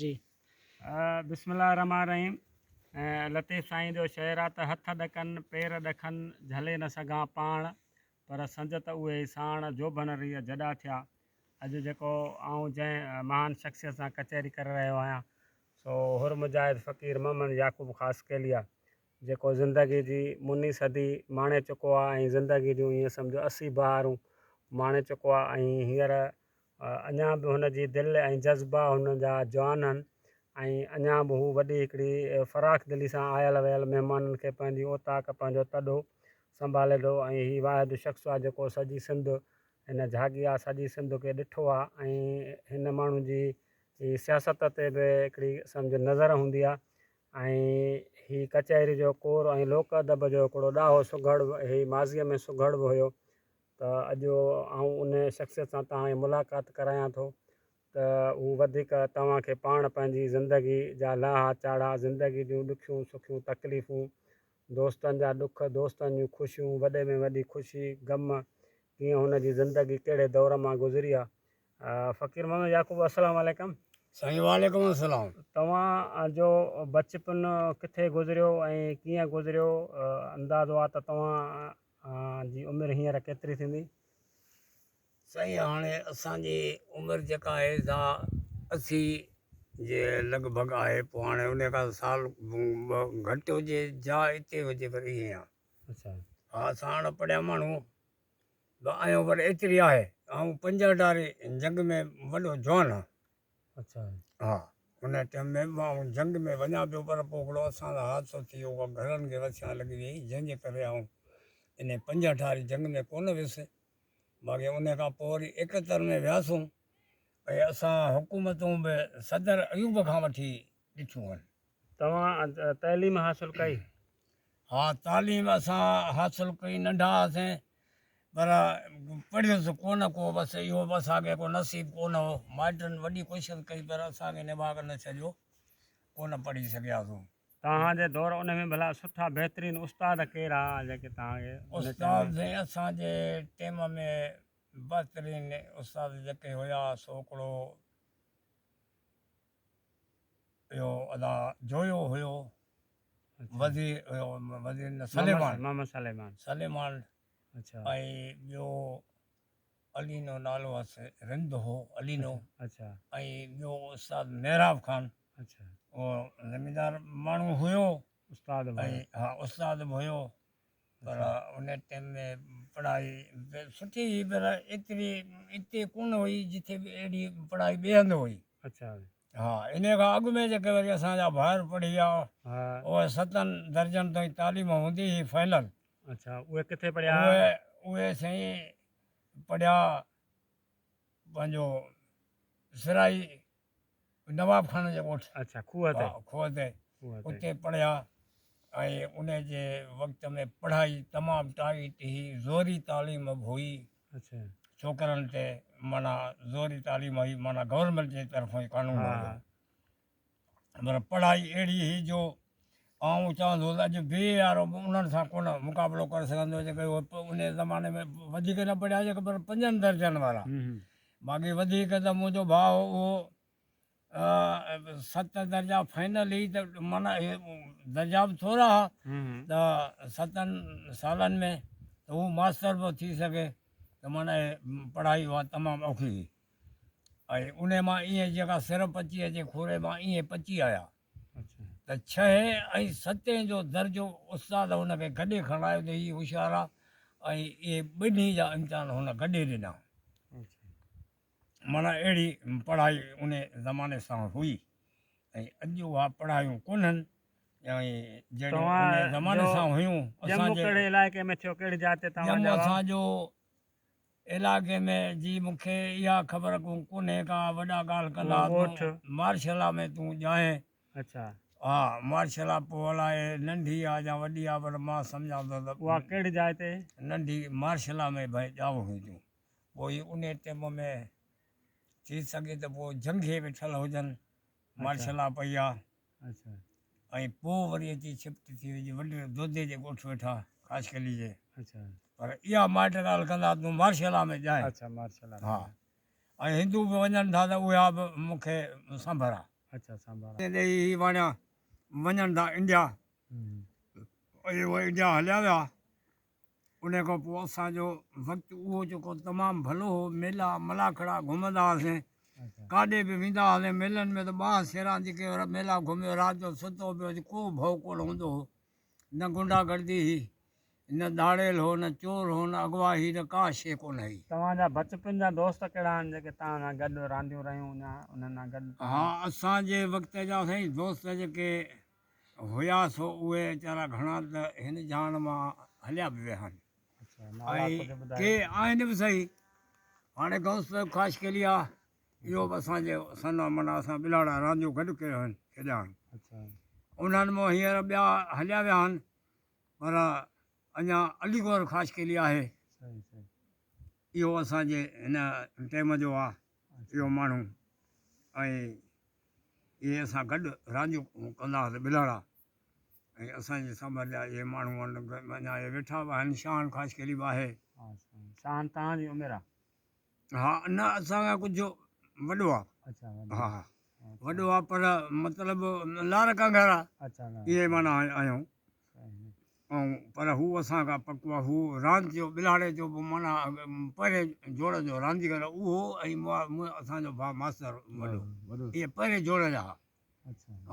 جي. بسم الله الرحمٰن الرحيم لطيف سائين جو شعر آ ته هٿ ڏڪن پير ڏکن جهلي نه سگهان پاڻ پر سنج ته اهي ئي ساڻ جوڀن ريء جڏا ٿيا اڄ جيڪو آئون جنهن مهان شخصيت سان ڪچهري ڪري رهيو آهيان سو حر مجاهد فقير محمد يعقوب خاصخيلي آ جيڪو زندگي جي مني صدي ماڻي چڪو آ ۽ زندگي جون ائين سمجهو 80 بهارون ماڻي چڪو آ ۽ هينئر اڃا به هن جي دل ۽ جذبا هن جا جوان هن ۽ اڃا به هو وڏي هڪڙي فراخ دلي سان آيل ويل مهمانن کي پنهنجي اوطاق پنهنجو تڏو سنڀالي ٿو ۽ هي واحد شخص آ جيڪو سڄي سنڌ هن جهاڳي آ سڄي سنڌ کي ڏٺو آ ۽ هن ماڻهو جي سياست تي به هڪڙي سمجهه نظر هوندي آ ۽ هي ڪچهري جو ڪور ۽ لوڪ ادب جو هڪڙو ڏاهو سگهڙ هي ماضيء ۾ سگهڙ به هيو ته اڄ آئون ان شخصيت سان توهان کي ملاقات ڪرايان ٿو ته هو وڌيڪ توهان کي پاڻ پنهنجي زندگي جا لاها چاڙها، زندگي جون ڏکيون سکيون تڪليفون، دوستن جا ڏک، دوستن جون خوشيون، وڏي ۾ وڏي خوشي، غم، ڪيئن هن جي زندگي ڪهڙي دور مان گذري آ. فقير محمد يعقوب السلام عليڪم. سائين وعليڪم السلام. توهان جو بچپن ڪٿي گذريو ۽ ڪيئن گذريو اندازو آ ته توهان جي عمر هينئر ڪيتري ٿيندي؟ سائين هاڻي اسان جي عمر جيڪا آهي سا 80 جي لڳ ڀڳ آهي پوء هاڻي ان کان سال ٻه گهٽ هجي جا اتي هجي پر ائين آهي. اڇا. ها اسان اڻ پڙهيا ماڻهو به آهيون پر ايتري آهي آئون 65 واري جنگ ۾ وڏو جوان آهيان. اڇا. ها ان ٽيم ۾ به آئون جنگ ۾ وڃان پيو پر پوء هڪڙو اسان سان حادثو ٿي ويو اها گهرن کي وسيان لڳي ويئي جنهن جي ڪري آئون ان 65 واري جنگ ۾ ڪونه ويس باقي ان کان پوء وري 71 ۾ وياسون ۽ اسان حڪومتون به صدر ايوب کان وٺي ڏٺيون آهن. توهان تعليم حاصل ڪئي؟ ها تعليم اسان حاصل ڪئي ننڍا هئاسين پر پڙهيس ڪونه ڪو بس اهو به اسان کي ڪو نصيب ڪونه هو مائٽن وڏي ڪوشش ڪئي پر اسان کي نڀاڳ نه ڇڏيو ڪونه پڙهي سگهياسون. توهان جي دور ان ۾ ڀلا سٺا بهترين استاد ڪير ها جيڪي توهان کي ان ٽيم استاد سائين اسان جي ٽيم ۾ بهترين استاد جيڪي هيا سو هڪڙو اهو ادا جويو هيو وزير هيو وزير نه سليمان محمد سليمان سليمان اڇا ۽ ٻيو علينو نالو هس رند هو علينو اڇا ۽ ٻيو استاد محراب خان اڇا اهو زميندار ماڻهو هيو استاد به ۽ ها استاد به هيو پر ان ٽيم ۾ پڙهائي به سٺي هئي پر ايتري اتي ڪونه هئي جتي به اهڙي پڙهائي ٻئي هنڌ هئي. اڇا. ها ان کان اڳ ۾ جيڪي وري اسان جا ڀائر پڙهي ويا ها. اهي ستن درجن تائين تعليم هوندي هئي فائنل. اڇا اهي ڪٿي پڙهيا؟ اهي اهي سائين پڙهيا پنهنجو سرائي نواب خان جي ڳوٺ. اڇا کوهه تي. ها کوهه تي اتي پڙهيا ۽ ان جي وقت ۾ پڙهائي تمام ٽائيٽ هئي زوري تعليم به هئي. اڇا. ڇوڪرن تي معنيٰ زوري تعليم هئي معنيٰ گورنمينٽ جي طرفان ئي قانون هو. پر پڙهائي اهڙي هئي جو آئون چوندو هوس اڄ بي اي وارو به انهن سان ڪونه مقابلو ڪري سگهندو جيڪي ان زماني ۾ وڌيڪ نه پڙهيا جيڪي پر پنجن درجن وارا باقي وڌيڪ ته منهنجو ڀاء اهو ست درجا فائنل هئي ته معنيٰ درجا به ٿورا هئا ته ستن سالن ۾ ته هو ماستر به ٿي سگهي ته معنيٰ پڙهائي اها تمام اوکي هئي ۽ ان مان ائين جيڪا سر پچي اچي کوري مان ائين پچي آيا ته ڇهين ۽ ستين جو درجو استاد هن کي گڏي کڻايو ته هي هوشيار آ ۽ اهي ٻنهي جا امتحان هن گڏي ڏنا. معنيٰ اهڙي پڙهائي ان زماني سان هئي ۽ اڄ اها پڙهايون ڪونهن ۽ جهڙيون ان زماني سان هيون. اسان جو ڄم ڪهڙي علائقي ۾ ٿيو ڪهڙي جاء تي توهان ڄم اسان جو علائقي ۾ جي مون کي اها خبر ڪونهي ڪا وڏا ڳالهه ڪندا تون مارشلا ۾ تون ڄائين. اڇا. ها مارشلا پوء الائي ننڍي آ يا وڏي آ پر مان سمجهان ٿو ته. اها ڪهڙي جاء تي؟ ننڍي مارشلا ۾ ڀئي ڄائو هئين تون. پوء انهي ٽيم ۾ ٿي سگهي ته پوء جنگهي ويٺل هجن مارشلا پئي آ. اڇا. ۽ پوء وري اچي شفٽ ٿي وڃي وڏي دودي جي ڳوٺ ويٺا خاصخيلي جي. اڇا. پر اها مائٽ ڳالهه ڪندا تون مارشلا ۾ ڄائين. اڇا مارشلا ۾. ها ۽ هندو به وڃن ٿا ته اها به مون کي سنڀر آ. اڇا سانڀارا. ڏيئي هي واڻيا وڃن ٿا انڊيا. اهي اهي انڊيا هليا ويا. ان کان پوء اسان جو وقت اهو جيڪو تمام ڀلو هو. ميلا ملاکڙا گهمندا هئاسين. ڪاڏي به ويندا هئاسين ميلن ۾ ته ٻانهن سيران جيڪي ميلا گهميو رات جو ستو پيو هجي ڪو ڀؤ ڪونه هوندو هو. نه غنڊا گردي هئي، نه ڌاڙيل هو، نه چور هو، نه اغوا هئي، نه ڪا شيء ڪونه هئي. توهان جا بچپن جا دوست ڪهڙا آهن جيڪي توهان سان گڏ رانديون رهيون يا انهن سان گڏ توهان. ها اسان جي وقت جا سائين دوست جيڪي هيا سو اهي ويچارا گهڻا ته هن جهان مان هليا به ويا آهن ۽ ڪي آهن به سهي. هاڻي غوث بيگ خاصخيلي آ اهو به اسان جي سن معنيٰ اسان ٻلاڙا رانديون گڏ ڪيون آهن کيڏيا آهن. انهن مان هينئر ٻيا هليا ويا آهن پر اڃا علي گوهر خاصخيلي آهي اهو اسان جي هن ٽيم جو آ اهو ماڻهو ۽ اهي اسان گڏ رانديون ڪندا هئاسين ٻلاڙا ۽ اسان جي سانڀر جا اهي ماڻهو اڃا اهي ويٺا به آهن شاهن خاصخيلي به آهي. شاهن توهان جي عمر آ؟ ها نه اسان کان ڪجهه وڏو آ. ها ها وڏو آ پر مطلب لار ڪانگهر آ اهي معنيٰ آهيون ۽ پر هو اسان کان پڪو آ هو راند جو ٻلاڙي جو به معنيٰ پهرين جوڙ جو رانديگر اهو ۽ اسان جو ڀاء ماستر وڏو اهي پهرين جوڙ جا ها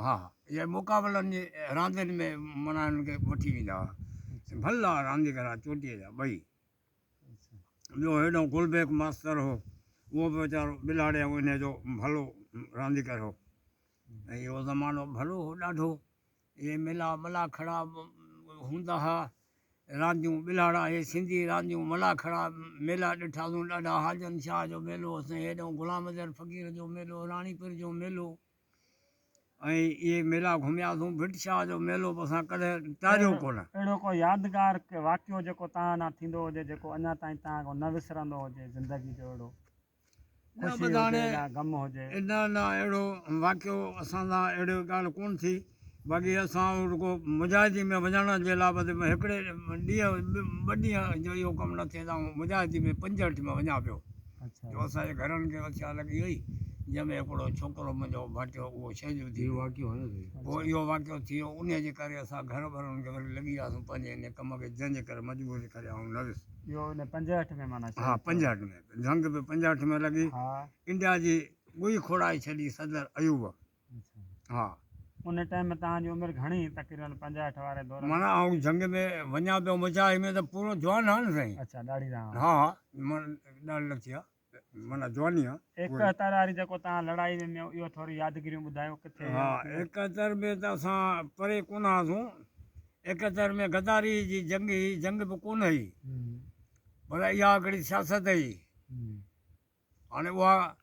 ها اهي مقابلن جي راندين ۾ معنيٰ هنن کي وٺي ويندا هئا ڀلا رانديگر ها چوٽيء جا ٻئي. ٻيو هيڏانهن گل بيگ ماستر هو، اهو به ويچارو ٻلهاڙي ۽ انهيء جو ڀلو رانديگر هو ۽ اهو زمانو ڀلو هو ڏاڍو. اهي ميلا ملاکڙا هوندا ها، رانديون ٻلهاڙا اهي سنڌي رانديون ملاکڙا ميلا ڏٺاسون ڏاڍا حاجن شاهه جو ميلو هوس ۽ هيڏانهن غلام اظهر فقير جو ميلو، راڻيپور جو ميلو. ۽ اهي ميلا گهمياسون، ڀٽ شاهه جو ميلو به اسان ڪڏهن ٽاريو ڪونه. اهڙو ڪو يادگار واقعو جيڪو توهان ڏانهن ٿيندو هجي جيڪو اڃا تائين توهان کان نه وسرندو هجي زندگي جو اهڙو خوشي هجي يا غم هجي. نه نه اهڙو واقعو اسان سان اهڙي ڳالهه ڪونه ٿي باقي اسان رڳو مجاهدي ۾ وڃڻ جي لاء بس هڪڙي ڏينهن ٻه ڏينهن جو اهو ڪم نه ٿئي ته آئون مجاهدي ۾ 65 ۾ وڃان پيو. جو اسان جي گهرن کي وسيا لڳي وئي، جنهن ۾ هڪڙو ڇوڪرو منهنجو ڀائٽيو اهو شهيد ٿي ويو. پوء اهو واقعو ٿي ويو، انهيء جي ڪري اسان گهر ڀرن کي وري لڳي وياسون پنهنجي انهيء ڪم کي، جنهن جي ڪري مجبوري ڪري آئون نه ويس. اهو ان 65 ۾ معنيٰ شهيد ها 65 ۾، جنگ به 65 ۾ لڳي. انڊيا جي ڳوئي کوڙائي ڇڏي صدر ايوب. ها. ان ٽائيم ۾ توهان جي عمر گهڻي هئي تقريبن 65 واري دور ۾؟ معنيٰ آئون جنگ ۾ وڃان پيو مجاهي ۾ ته پورو جوان هان نه سائين. اڇا ڏاڙهي سان ها. ها ها ڏاڙهي لٿي ها معنيٰ جواني ها. 71 واري جيڪو توهان لڙائي ۾ ميو اهو ٿوري يادگيريون ٻڌايو ڪٿي ها 71 ۾ ته اسان پري ڪونه هئاسون 71 ۾ غداري جي جنگ هئي جنگ به ڪونه هئي پر اها هڪڙي سياست هئي. هاڻي اها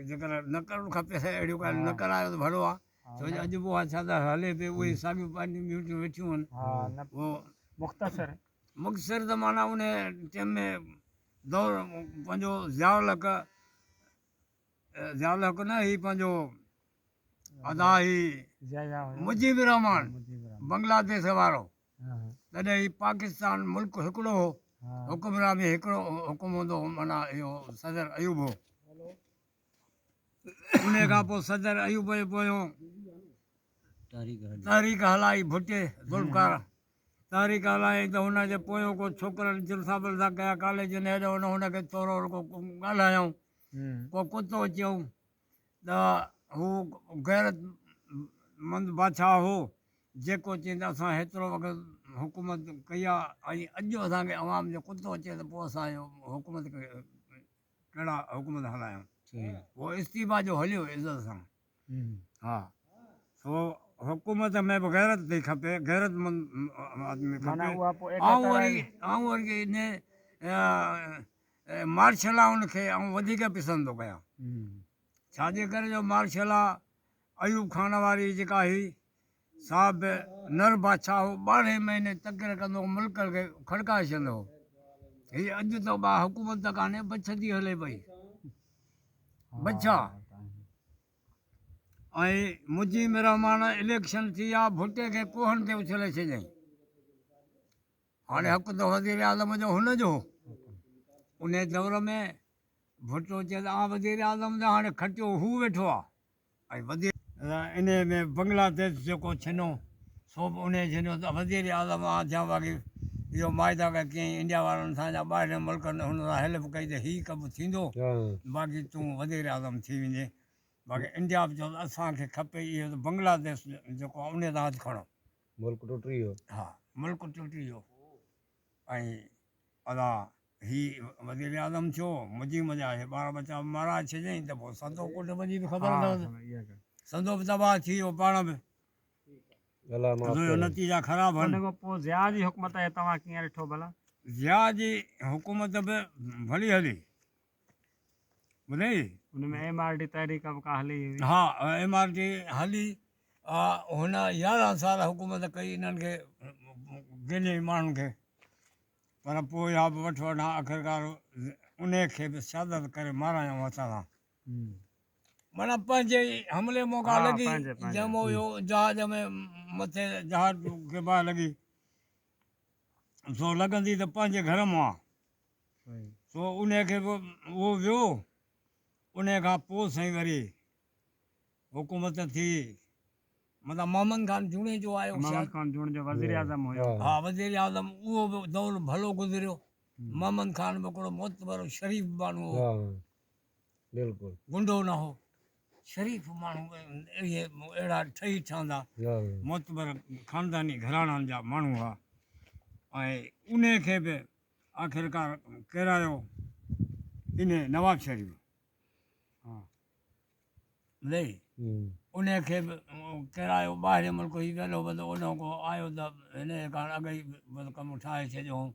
جيڪر نه ڪرڻ کپي ته اهڙيون ڳالهيون نه ڪرايو ته ڀلو آهي ڇو جو اڄ به اها ڇا ته هلي پئي اهي ساڳيون پارٽيون ٻيون ويٺيون آهن اهو مختصر مختصر ته معنيٰ ان ٽيم ۾ دور پنهنجو ضياء الحق ضياء الحق نه هي پنهنجو ادا هي مجيب الرحمان بنگلاديش وارو تڏهن هي پاڪستان ملڪ هڪڙو هو، حڪمران به هڪڙو حڪم هوندو هو معنيٰ اهو صدر ايوب هو. انهيء کان پوء صدر ايوب جي پويون تحريڪ هلائي ڀٽي ذوالفقار تحريڪ هلائي ته هن جي پويون ڪو ڇوڪرن جلسا بلسا ڪيا ڪاليجن هيڏي هن هن کي ٿورو ڪو ڳالهايائون ڪو ڪتو چيائون ته هو غيرت مند بادشاهه هو جيڪو چئي ته اسان هيترو وقت حڪومت ڪئي آ ۽ اڄ اسان کي عوام جو ڪتو اچي ته پوء اسان اهو حڪومت کي ڪهڙا حڪومت هلايون پوء استعيفا جو هليو عزت سان ها سو حڪومت ۾ به غيرت ٿي کپي غيرت مند آدمي کپي آئون وري آئون وري ان مارشلائن کي آئون وڌيڪ پسند ٿو ڪيان ڇاجي ڪري جو مارشلا ايوب خان واري جيڪا هئي سا به نر بادشاهه هو، ٻارهين مهيني تقرير ڪندو هو، ملڪ کي کڙڪائي ڇڏيندو هو. هي اڄ ته ٻا حڪومت ته ڪانهي، بڇ ٿي هلي پئي. بڇ آ. ۽ مجيب الرحمان اليڪشن ٿي آ، ڀٽي کي ڪوهن تي اڇلي ڇڏيائين. هاڻي حق ته وزيراعظم جو هن جو هو. انهي دور ۾ ڀٽو چيو ته آء وزيراعظم ته هاڻي کٽيو هو ويٺو آ. ۽ وزير انهيء ۾ بنگلاديش جيڪو ڇنو سو به انهيء ڇنيو ته وزير اعظم آ ٿيان باقي اهو معاهدا ڪيائين انڊيا وارن سان يا ٻاهرين ملڪن هن سان هيلپ ڪئي ته هي ڪم ٿيندو باقي تون وزير اعظم ٿي ويندين باقي انڊيا به چيو ته اسان کي کپي اهو ته بنگلاديش جيڪو آ انهيء تان هٿ کڻو. ملڪ ٽٽي ويو. ها ملڪ ٽٽي ويو ۽ ادا هي وزير اعظم ٿيو مجيب جا هي ٻار ٻچا به مارائي ڇڏيائين ته پوء سندو ڪڍ وڃي به خبر اٿس سندو به تباهه ٿي ويو پاڻ به الله معاف اهو ڪري. نتيجا خراب ان هن. کان پوء ضياء جي حڪومت کي توهان ڪيئن ڏٺو ڀلا؟ ضياء جي حڪومت به ڀلي هلي ٻڌئي. ان ۾ ايم آر ڊي تحريڪ به ڪا هلي هئي. ها ايم آر ڊي هلي هن 11 سال حڪومت ڪئي انهن کي گيلي ماڻهن کي پر پوء اها به وٺ وٺان آخرڪار انهي کي به شهادت ڪري مارايائون هٿ سان. معنيٰ پنهنجي ئي حملي مان ڪا لڳي جنهن مان اهو جهاز ۾ مٿي جهاز کي باهه لڳي سو لڳندي ته پنهنجي گهر مان سو انهي کي به اهو ويو انهي کان پوء سائين وري حڪومت ٿي مطلب محمد خان جوڻيجو آيو محمد خان جوڻيجو وزير اعظم هيو. ها وزير اعظم اهو به دور ڀلو گذريو محمد خان به هڪڙو معتبر شريف ماڻهو هو. ها بلڪل. گنڊو نه هو شريف ماڻهو اهي اهڙا ٺهي ٺهندا معتبر خانداني گهراڻن جا ماڻهو هئا ۽ انهي کي به آخرڪار ڪيرايو انهي نواب شريف ها لئي انهيء کي به ڪيرايو ٻاهرين ملڪ هي ويل هو بس اوڏانهن ڪو آيو ته هن جي ڪاڻ اڳ ئي بس ڪم ٺاهي ڇڏيو هئم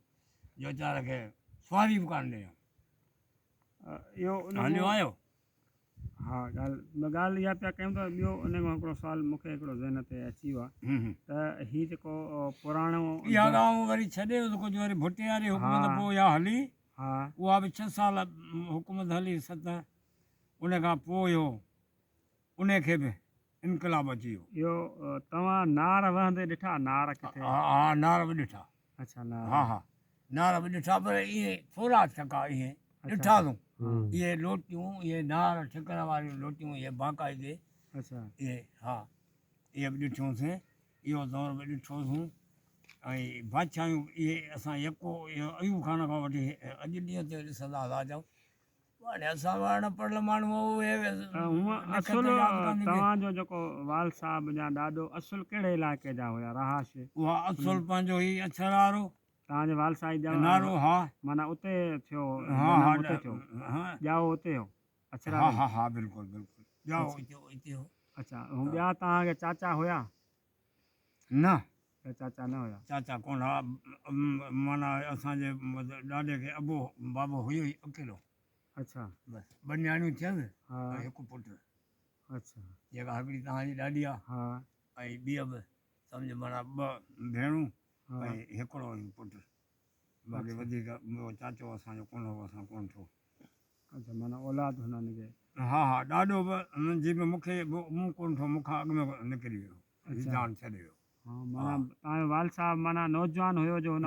جو ويچاري کي سواري به ڪانه ڏنائون. اهو ان هليو آيو. ها ڳالهه ڳالهه اها پيا ڪيون ته ٻيو ان کان هڪڙو سوال مون کي هڪڙو ذهن تي اچي ويو آهي ته هي جيڪو پراڻو اها ڳالهه آئون وري ڇڏي ويس ڪجهه وري ڀٽي واري حڪومت پوء اها هلي اها به ڇهه سال حڪومت هلي ست ان کان پوء اهو ان کي به انقلاب اچي ويو. اهو توهان نار وهندي ڏٺا؟ نار ڪٿي؟ ها ها نار به ڏٺا. اڇا نار. ها ها نار به ڏٺا پر ايئن ٿورا ٺڪا ايئن ڏٺا اٿئون. اهي لوٽيون اهي نار ٺڪر واريون لوٽيون اهي باقاعدي. اڇا. اهي ها اهي به ڏٺيونسين اهو دور به ڏٺوسون ۽ بادشاهيون اهي اسان يڪو اهو ايوب خان کان وٺي اڄ ڏينهن تائين ڏسندا ٿا اچون. هاڻي اسان به اڻ پڙهيل ماڻهو اهي هونء اصل توهان جو جيڪو والد صاحب يا ڏاڏو اصل ڪهڙي علائقي جا هيا رهائش؟ اها اصل پنهنجو هي اڇر وارو. توهان جي والد صاحب ڄائو نارو ها. معنيٰ اتي ٿيو جنم اتي ٿيو ڄائو اتي هو اڇر واري. ها ها ها بلڪل بلڪل ڄائو اتي هو. اڇا هون ٻيا توهان کي چاچا هيا؟ نه. ٻيا چاچا نه هيا؟ چاچا ڪونه ها معنيٰ اسان جي ڏاڏي کي ابو بابو هيو ئي اڪيلو. اڇا. بس ٻه نياڻيون ٿيس ۽ هڪ پٽ. اڇا. جيڪا هڪڙي توهان جي ڏاڏي آ. ها. ۽ ٻي به سمجهه معنيٰ ٻه ڀيڻون ۽ هڪڙو ئي پٽ. باقي وڌيڪ ٻيو چاچو اسان جو ڪونه هو اسان ڪونه ٿيو. اڇا معنيٰ اولاد هنن کي. ها ها ڏاڏو به جي به مون کي به مون ڪونه ٿيو مون کان اڳ ۾ نڪري ويو. هي جان ڇڏي ويو. ها معنيٰ توهان جو والد صاحب معنيٰ نوجوان هيو جو هن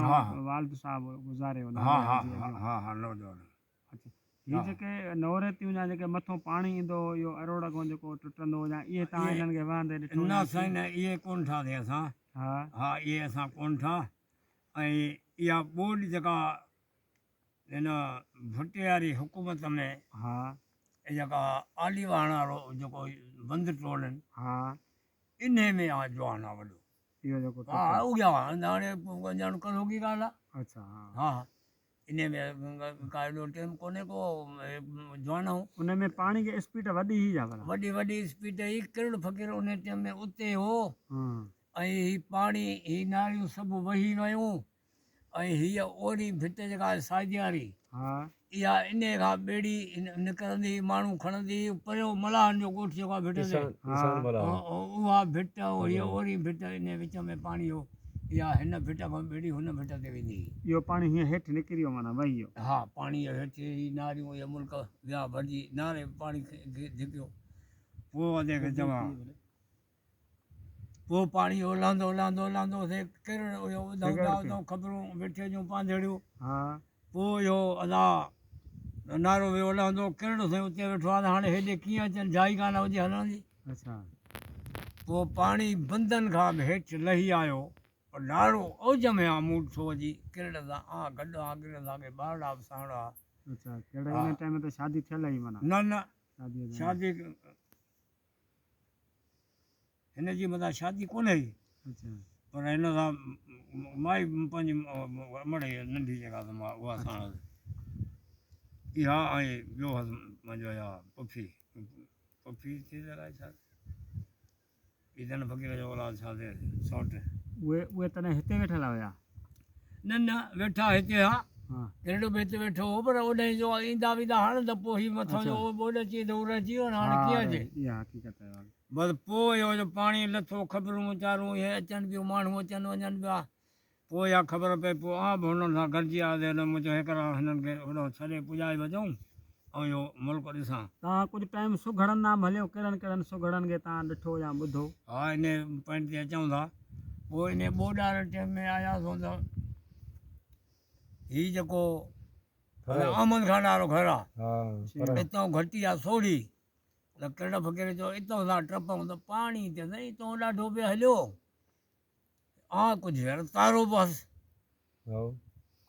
والد صاحب گذاري ويو. ها ها ها ها نوجوان هو. اڇا هي جيڪي نوريتيون يا جيڪي مٿون پاڻي ايندو هو اهو اروڙ کان جيڪو ٽٽندو هو يا اهي توهان انهن کي وهندي ڏٺو نه سائين نه اهي ڪونه ٺاهياسين اسان. ها ها اهي اسان ڪونه ٺاهيا ۽ اها ٻوڏ جيڪا هن ڀٽي واري حڪومت ۾ ها جيڪا آلي واهڻ وارو جيڪو بند ٽوڙين ها انهي ۾ آ جوان آ وڏو. اهو جيڪو ها اڳيان آ هاڻي ڄڻ ڪلهوڪي ڳالهه آ. اڇا ها ها انهي ۾ ڪا ايڏو ٽيم ڪونهي ڪو جوان هو. ان ۾ پاڻي جي اسپيڊ وڏي هئي يا ڀلا؟ وڏي وڏي اسپيڊ هئي ڪرڙ فقير انهي ٽيم ۾ اتي هو ۽ هي پاڻي هي ناريون سڀ وهي ويون ۽ هيء اوري ڀت جيڪا آهي ساڄياري، اها انهيء کان ٻيڙي نڪرندي هئي، ماڻهو کڻندي هئي، پريو ملاحن جو ڳوٺ جيڪو آهي ڀٽ تي، اها ڀٽ هيء اوري ڀٽ، انهيء وچ ۾ پاڻي هو، اها هن ڀٽ کان ٻيڙي هن ڀٽ تي ويندي هئي. اهو پاڻي هيئن هيٺ نڪري ويو معنيٰ وهي ويو. ها، پاڻي اهو هيٺ هي ناريون اهي ملڪ ويا ڀرجي، ناري پاڻي کي ڌڪيو. پوء ادي کي چوان. پوء پاڻي اهو لهندو لهندو لهندو سي ڪرڙ اهو ٻڌائون ٿا اتان خبرون ويٺي جون پانڌيڙيون پوء اهو ادا نارو ويو لهندو ڪرڙ سائين اتي ويٺو آهي ته هاڻي هيڏي ڪيئن اچن جاء ئي ڪانه هجي هلڻ جي. اڇا. پوء پاڻي بندن کان به هيٺ لهي آيو. پر نارو اوج ۾ آ مون ڏٺو اچي ڪرڙ سان آ گڏ آ ڪرڙ سان ڪي ٻارڙا به ساڻ آ. اڇا ڪهڙي ان ٽائيم تي شادي ٿيل هئي معنيٰ. نه نه شادي شادي هن جي متان شادي ڪونه هئي. اڇا. پر هن سان مائي پنهنجي امڙ هئي ننڍي جيڪا سا مان اها ساڻ هئس. اها ۽ ٻيو هئس منهنجو اها پڦي پڦي ٿي ته الائي ڇا. عيدن فقير جو اولاد ڇا ٿئي سئوٽ. اهي اهي تڏهن هتي ويٺل هيا؟ نه نه ويٺا هتي ها. ڪرڙو به هتي ويٺو هو پر اوڏانهن جو ايندا ويندا هاڻ ته پوء هي مٿان جو ٻوڏ اچي ته هو رهجي ويو نه هاڻ ڪيئن اچي. اها حقيقت آهي. بس پوء اهو جو پاڻي لٿو خبرون چارون اهي اچن پيون ماڻهو اچن وڃن پيا پوء اها خبر پئي پوء آء به هنن سان گڏجي آيس هن مون چيو هيڪر هنن کي هوڏانهن ڇڏي پڄائي به اچون ۽ اهو ملڪ ڏسان. توهان ڪجهه ٽائيم سگهڙن ڏانهن به هليو ڪهڙن ڪهڙن سگهڙن کي توهان ڏٺو يا ٻڌو؟ ها انهي پوائنٽ تي اچون ٿا. پوء انهي ٻوڏ واري ٽيم ۾ آياسون ته هي جيڪو احمد خان وارو گهر آ اتان گهٽي آ سوڙهي ته ڪرڙ فقير چيو اتان سان ٽپون ته پاڻي ته سائين اتان ڏاڍو پئي هليو. آ ڪجهه يار تارو به هس.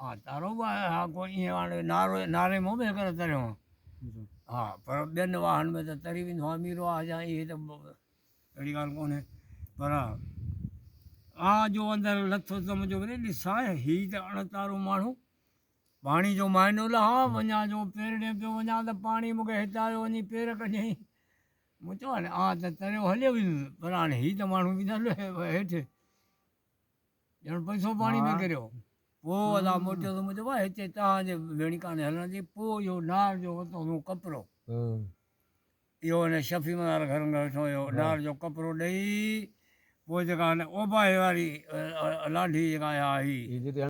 ها تارو به آهي ها ڪو ائين هاڻي نارو ناري مون به هيڪر تريو هان ها پر ٻين واهن ۾ ته تري ويندو هان ميرو آهه جا اهي ته اهڙي ڳالهه ڪونهي پر آ جو اندر لٿو ته منهنجو وري ڏسان هي ته اڻ تارو ماڻهو پاڻي جو معنو لهان وڃان جو پير ڏي پيو وڃان ته پاڻي مون کي هت آيو وڃي پير ڪڍيائين مون چيو هاڻي آء ته تريو هليو ويندس پر هاڻي هي ته ماڻهو به نه هيٺ ڄڻ پئسو پاڻي ۾ ڪريو. پوء ادا موٽيو ته مون چيو ڀاء هتي توهان جي ڀيڻي ڪانهي هلڻ جي. پوء اهو نار جو ورتو هوم ڪپرو. اهو هن شفيع مزار گهر ۾ ويٺو هيو. نار جو ڪپرو ڏئي پوء جيڪا هن اوباهي واري لانڍي جيڪا آهي.